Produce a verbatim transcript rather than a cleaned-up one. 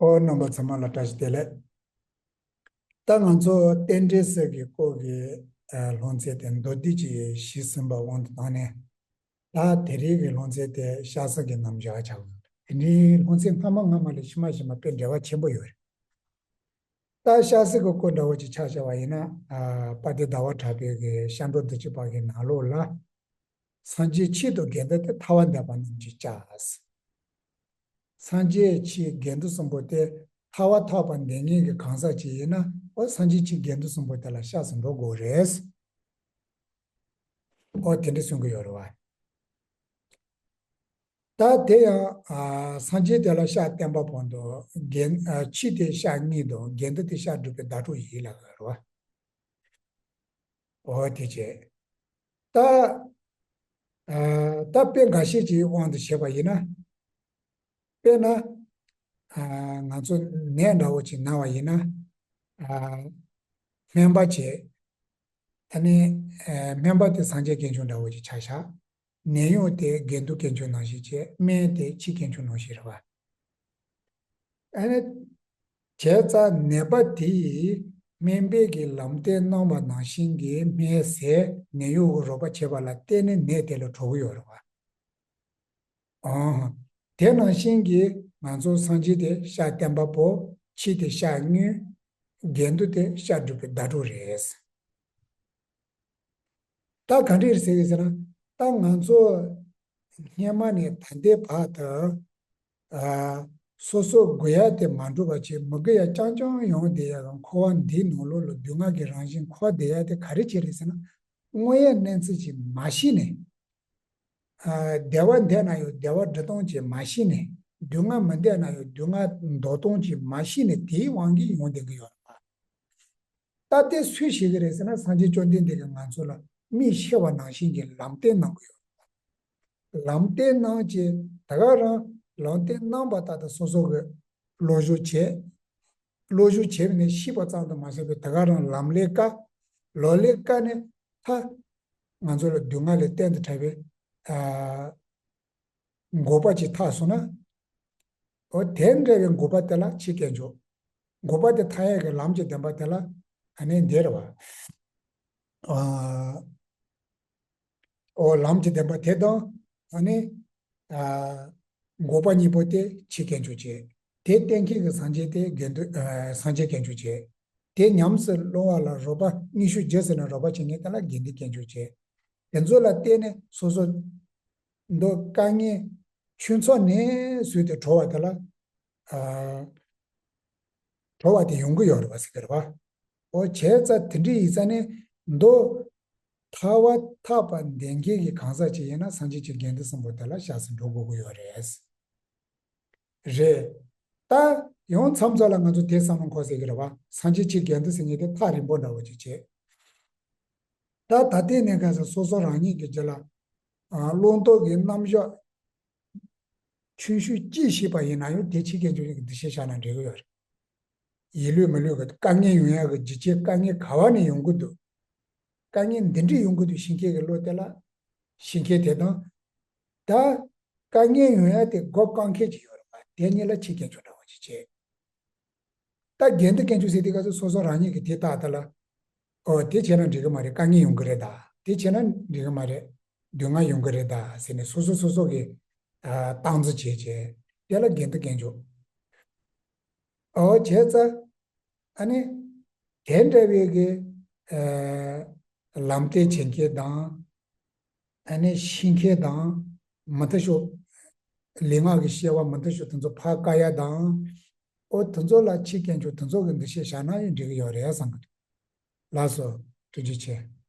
ཨོ། རྣམ་པ་ཚང་མ་ལ་བཀྲ་ཤིས་བདེ་ལེགས། ད་ང་ཚོ་རྟེན་འབྲེལ་གསེར་གྱི་སྐོར་གྱི་ཨ་སློབ་ཚན་དེ་མདོར་བསྡུས་ཀྱིས་ཞུས་ཟིན་པ་དབང་དུ་བཏང་ནས། ད་དེ་རིང་གི་སློབ་ཚན་དེ་ཤ་ཟ་གི་རྣམ་གཞག་ཆགས་ཡོད། དེ་རིང་སློབ་ཚན་སྔ་མ་སྔ་མ་ལས་ཕྱི་མ་ཕྱི་མ་དཔེ་འབྲེལ་བ་ཆེན་པོ་ཡོད་རེད། ད་ཤ་ཟ་གི་སྐོར་འདྲ་བོ་ཅིག་ཆ་བཞག་པ་ཡིན་ན། ཨ་དཔལ་ལྡན་ཟླ་བ་གྲགས་པའི་གི་ཤ་འབྲོག་བདུད་ཀྱི་བར་གྱི་ནང་ལོགས་ལ། སངས་རྒྱས་ཆོས་དང་དགེ་འདུན་ཏེ། ཐར་པ་དད་པ་རྣམས་ཀྱིས་བསྐྱངས། སངས་རྒྱས་ཆོས་དགེ་འདུན་གསུམ་པོ་དེ། ཐར་པ་ཐོབ་པར་འདོད་མཁན་གྱི་གང་ཟག་ཅིག་ཡིན་ན། ཨོ་སངས་རྒྱས་ཆོས་དགེ་འདུན་གསུམ་པོ་དེ་ལ་སྐྱབས་སུ་འགྲོ་དགོས་རེད། ཨོ་དེ་འདྲ་གསུང་གི་ཡོད་རེད་བ། ད་དེ་ཡང་ཨ་སངས་རྒྱས་དེ་ལ་སྐྱབས་བསྟན་པ་བོ་དང་། དགེ་ཨ་ཆོས་དེ་སྐྱབས་དངོས་དང་། དགེ་འདུན་དེ་སྐྱབས་སྒྲུབ་པའི་བརྡ་སྤྲོད་ཡིན་ལབ་ཡོད་རེད་བ། འོ་དེ་བྱས། ད་ཨ་ད་དཔེ་འགའ་ཤས་ཀྱི་དབང་དུ་བྱས་པ་ཡིན་ན། དཔེར་ན་ཨ་ང་ཚོ་ནད་འདྲ་བོ་ཅིག་ན་བ་ཡིན་ན། ཨ་སྨན་པ་བྱས། ཨ་ནི་ཨ་སྨན་པ་དེ་སངས་རྒྱས་དཀོན་མཆོག་འདྲ་བོ་ཅིག་ཆ་བཞག། ནད་གཡོག་དེ་དགེ་འདུན་དཀོན་མཆོག་ནང་བཞིན་བྱས། སྨན་དེ་ཆོས་དཀོན་མཆོག་ནང་བཞིན་རེད་བ། ཨ་ནི། བྱས་ཙང་ནད་པ་དེས་སྨན་པས་ཀྱི་ལམ་སྟོན་གནང་བ་ནང་བཞིན་གྱི་སྨན་ཟས། ནད་གཡོག་གི་རོགས་པ་བྱས་པ་ལ་བརྟེན་ནས་ནད་དེ་ལས་གྲོལ་གྱི་ཡོད་རེད་བ། ཨང་། དེ་ནང་བཞིན་གྱི་ང་ཚོ་སངས་རྒྱས་དེ་སྐྱབས་བསྟན་པ་པོ། ཆོས་དེ་སྐྱབས་དངོས། དགེ་འདུན་དེ་སྐྱབས་སྒྲུབ་པའི་བརྡ་སྤྲོད་རེད། ད་ག་འདྲ་རེད་ཟེར་གི་ཟེར་ན། ད་ང་ཚོ་སྔོན་མ་ནས་ད་ལྟའི་བར་དུ། ཨ་སོ་སོ་དགོས་ཡ་དེ་མ་འགྲུབ་པ་བྱས། མི་དགོས་ཡ་རྐྱང་རྐྱང་ཡོང་བསྡད་ཡ་གི་འཁོར་བ་འདིའི་ནང་ལོགས་ལ། སྡུག་བསྔལ་གྱི་རང་བཞིན་འཁོར་བསྡད་ཡ་དེ་ག་རེ་བྱས་རེད་ཟེར་ན། དངོས་ཡོད་གནས་ཚུལ་ཅིག་མ་ཤེས་ནས། ཨ་བདེ་བ་འདོད་ན་ཡང་བདེ་བ་སྒྲུབ་སྟངས་ཅིག་མ་ཤེས་ནས། སྡུག་བསྔལ་མི་འདོད་ན་ཡང་སྡུག་བསྔལ་འདོར་སྟངས་ཅིག་མ་ཤེས་ནས། དེའི་དབང་གིས་ཡོང་བསྡད་ཀྱི་ཡོད་རེད་པ། ད་དེ་སུས་བྱེད་ཀྱི་རེད་ཟེར་ན། སངས་རྒྱས་བཅོམ་ལྡན་འདས་ཀྱིས་ང་ཚོ་ལ་མིག་ཕྱེ་བ་ནང་བཞིན་གྱི་ལམ་སྟོན་གནང་གི་ཡོད། ལམ་སྟོན་གནང་བྱས། ད་ག་རང་ལམ་སྟོན་གནང་བ་ལྟར་དུ་སོ་སོ་གི་བློ་སྦྱོང་བྱས། བློ་སྦྱོང་བྱས་ནས་ཤེས་པ་ཙམ་དུ་མ་ཟད་པའི། ད་ག་རང་ལམ་ལས་ཀ། ལམ་ལས་ཀ་ནས་ད་ང་ཚོ་ལ་སྡུག་བསྔལ་ལས་གཏན་དུ་བྲལ་བའི་ཨ་འགོག་པ་ཅིག་ཐོབ་སོང་ན། འོ་དེ་འདྲ་བའི་འགོག་པ་དེ་ལ་ཆོས་དཀོན་མཆོག། འགོག་པ་དེ་ཐོབ་ཡས་ཀྱི་ལམ་གྱི་བདེན་པ་དེ་ལ་ཨ་ནི་འདི་རེད་བ། ཨ་འོ་ལམ་གྱི་བདེན་པ་དེ་དང་། ཨ་ནི་ཨ་འགོག་པ་གཉིས་པོ་དེ་ཆོས་དཀོན་མཆོག་བྱས། དེ་བསྟན་མཁན་གྱི་སངས་རྒྱས་དེ་དགེ་འདུན་ཨ་སངས་རྒྱས་དཀོན་མཆོག་བྱས། དེ་ཉམས་སུ་བླང་བ་ལ་རོགས་པ། དངོས་ཤུགས་རྒྱུ་ཟེར་ན་རོགས་པ་བྱེད་མཁན་དེ་ལ་དགེ་འདུན་དཀོན་མཆོག་བྱས། དེ་ཚོ་ལ་བརྟེན་ནས་སོ་སོ་འདི་དཀའ་ངལ་ཆུང་ཚོགས་ནས་བཟོས་ཏེ་གྲོལ་བ་དེ་ལ་ཨ་གྲོལ་བ་དེ་ཡོང་གི་ཡོད་རེད་བ་ཟེར་གི་རེད་བ། འོ་བྱས་ཙང་དེ་འདྲ་ཡིན་ཙང་ནས་འདི་ཐར་པ་ཐོབ་པར་འདོད་མཁན་གྱི་གང་ཟག་ཅིག་ཡིན་ན། སངས་རྒྱས་ཀྱི་དགེ་འདུན་གསུམ་པོ་དེ་ལ་སྐྱབས་སུ་འགྲོ་དགོས་ཀྱི་ཡོད་རེད། རེད། ད་ཡང་མཚམས་མཚམས་ལ་ང་ཚོ་དེ་བསམ་བློ་འཁོར་སྲིད་ཀྱི་རེད་བ། སངས་རྒྱས་ཆོས་དགེ་འདུན་ཟེར་མཁན་དེ་ཐག་རིང་པོ་འདྲ་བོ་ཅིག་བྱས། ད་ད་ལྟའི་གནས་སྐབས་སུ་སོ་སོ་རང་ཉིད་ཀྱི་རྒྱུད་ལ་ཨ་བླང་དོར་གྱི་རྣམ་གཞག་ཆུང་ཤོས་གཅིག་ཤེས་པ་ཡིན་ན་ཡང་། དེ་ཆོས་དཀོན་མཆོག་གི་འདུ་ཤེས་བཞག་ན་འགྲིག་གི་ཡོད་རེད། ཡིད་ལུས་མི་ལུས་ཀྱི་དཀའ་ངལ་ཡོང་ཡག་གི་རྒྱུ་རྐྱེན། དཀའ་ངལ་ག་བ་ནས་ཡོང་གི་འདུག། དཀའ་ངལ་འདི་འདྲས་ཡོང་གི་འདུག་ཤེས་མཁན་གྱི་བློ་དེ་ལ། ཤེས་མཁན་དེ་དང་། ད་དཀའ་ངལ་ཡོང་ཡག་དེ་འགོག་བཀག་མཁན་ཅིག་ཡོད་རེད་པ། དེ་གཉིས་ལ་ཆོས་དཀོན་མཆོག་འདྲ་བོ་ཅིག་བྱས། ད་དགེ་འདུན་དཀོན་མཆོག་ཟེར་དུས་སྐབས་སུ་སོ་སོ་རང་ཉིད་ཀྱིས་དེ་བལྟས་ད་ལ། ཨོ་དེ་བྱས་ན་འགྲིག་གི་མ་རེད། དཀའ་ངལ་ཡོང་གི་རེད་ད། དེ་བྱས་ན་འགྲིག་གི་མ་རེད། སྡུག་བསྔལ་ཡོང་གི་རེད་ད་ཟེར་ནས་སོ་སོ་སོ་སོ་གིས་ཨ་སྟངས་འཛིན་བྱས་བྱས། དེ་ལ་དགེ་འདུན་དཀོན་མཆོག། ཨོ་བྱས་ཙང་ཨ་ནི་དེ་འདྲ་བའི་གི་ཨ་ལམ་སྟོན་བྱེད་མཁན་དང་། ཨ་ནི་ཤེས་མཁན་དང་། མི་མཐུན་ཕྱོགས་ལུས་ངག་གི་སྐྱེ་བ་མི་མཐུན་ཕྱོགས་དེ་ཚོ་ཕར་བཀག་ཡ་དང་། ཨོ་དེ་ཚོ་ལ་ཆོས་དཀོན་མཆོག་དེ་ཚོ་གི་འདུ་ཤེས་བཞག་ན་ཡང་འགྲིག་གི་ཡོད་རེད་བསམ་གི་འདུག། ལགས་སོ། ཐུགས་རྗེ་ཆེ།